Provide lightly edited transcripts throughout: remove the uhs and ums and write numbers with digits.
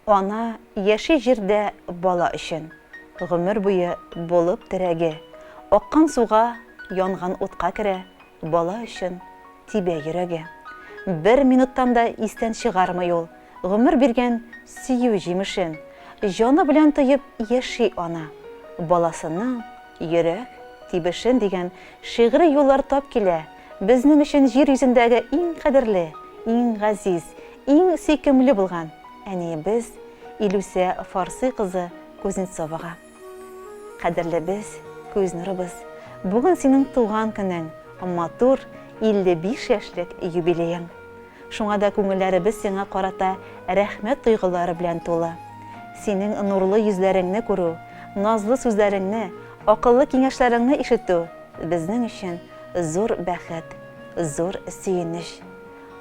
Ана яши җирдә бала өчен, Гомер буе булып терәге. Аккан суга, янган утка керә, Бала өчен тибә йөрәге. Бер минуттан да истән чыгармый ул, Гомер биргән сөю җимешен. Җаны белән тоеп яши ана, Баласының йөрәк тибешен дигән шигъри юллар тап килә безнең өчен җир йөзендәге иң кадерле, иң газиз, иң сөйкемле булган әниебез Илүсә Фарсый кызы Кузнецовага. Кадерлебез, күз нурыбыз, бүген синең туган көнең, матур 55 яшьлек юбилеең. Шуңа да күңелләребез сиңа карата рәхмәт тойгылары белән тулы. Синең нурлы йөзләреңне күрү, назлы сүзләреңне, акыллы киңәшләреңне ишетү безнең өчен зур бәхет, зур сөенеч.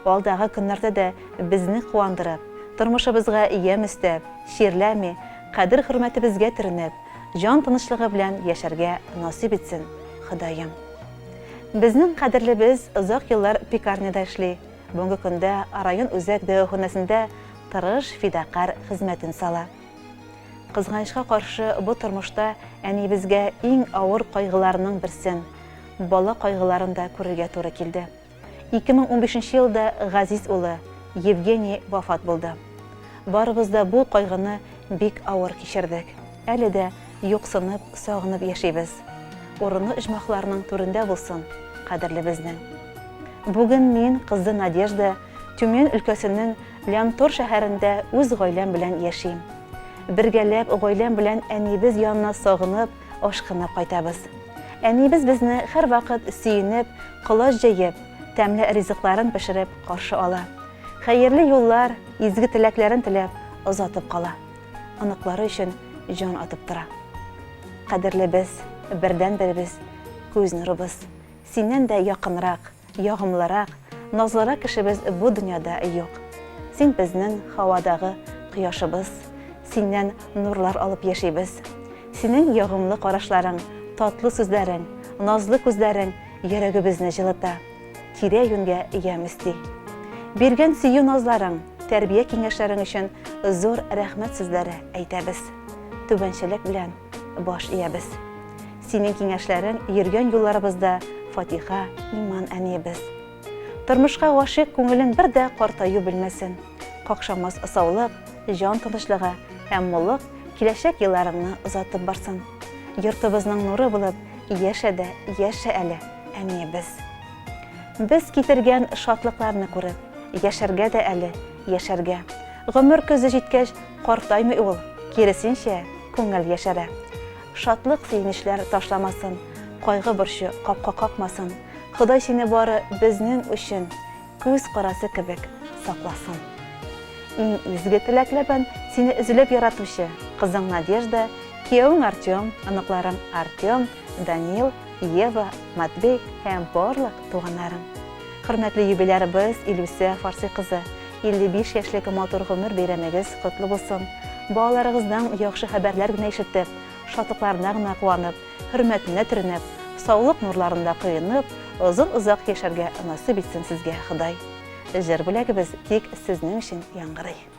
Алдагы көннәрдә дә безне куандырып, тормышыбызга ямь өстәп, чирләми, кадер-хөрмәтебезгә төренеп, җан тынычлыгы белән яшәргә насыйп итсен, Ходаем. Безнең кадерлебез озак еллар пекарняда эшли, бүгенге көндә район үзәк дәваханәсендә тырыш, фидакарь хезмәтен сала. Кызганычка каршы, бу тормышта әниебезгә иң авыр кайгыларның берсен, бала кайгыларын да күрергә туры килде. 2015 нче елда газиз улы Евгений вафат булды. Барыбыз да бу кайгыны бик авыр кичердек. Әле дә юксынып, сагынып яшибез. Урыны оҗмахларның түрендә булсын, кадерлебезнең. Бүген мин, кызы Надежда, Тюмень өлкәсенең Лянтор шәһәрендә үз гаиләм белән яшим. Бергәләп гаиләм белән әниебез янына сагынып, ашкынып кайтабыз. Әниебез безне һәрвакыт сөенеп, колач җәеп, тәмле ризыкларын пешереп каршы ала. Хәерле юллар, изге теләкләрен теләп озатып кала. Оныклары өчен җан атып тора. Кадерлебез, бердәнберебез, күз нурыбыз. Синнән дә якынрак, ягымлырак, назлырак кешебез бу дөньяда юк. Син безнең һавадагы кояшыбыз, синнән нурлар алып яшибез. Синең ягымлы карашларың, татлы сүзләрең, назлы күзләрең йөрәгебезне җылыта, тирә-юньгә ямь өсти. Биргән сөю-назларың, тәрбия киңәшләрең өчен зур рәхмәт сүзләре әйтәбез. Түбәнчелек белән баш иябез. Синең киңәшләрең йөргән юлларыбызда фатиха, иман әниебез. Тормышка гашыйк күңелең бер дә картаю белмәсен. Какшамас саулык, җан тынычлыгы һәм муллык киләчәк елларыңны озатып барсын. Йортыбызның нуры булып яшә дә яшә әле, әниебез. Без китергән шатлыкларны күреп, яшәргә дә әле, яшәргә. Гомер көзе җиткәч, картаймый ул, киресенчә, күңел яшәрә. Шатлык-сөенечләр ташламасын, кайгы-борчу капка какмасын. Ходай сине бары безнең өчен күз карасы кебек сакласын. Иң изге теләкләбән сине өзелеп яратучы кызың Надежда, киявең Артем, оныкларың Артем, Данил, Ева, Матвей һәм барлык туганнарың. Хөрмәтле юбилярыбыз Илүсә Фарсый кызы, 55 яшьлек матур гомер бәйрәмегез котлы булсын! Балаларыгыздан яхшы хәбәрләр генә ишетеп, шатлыкларына гына куанып, хөрмәтенә төренеп, саулык нурларында коенып, озын-озак яшәргә насыйп итсен сезгә Ходай! Җыр бүләгебез тик сезнең өчен яңгырый.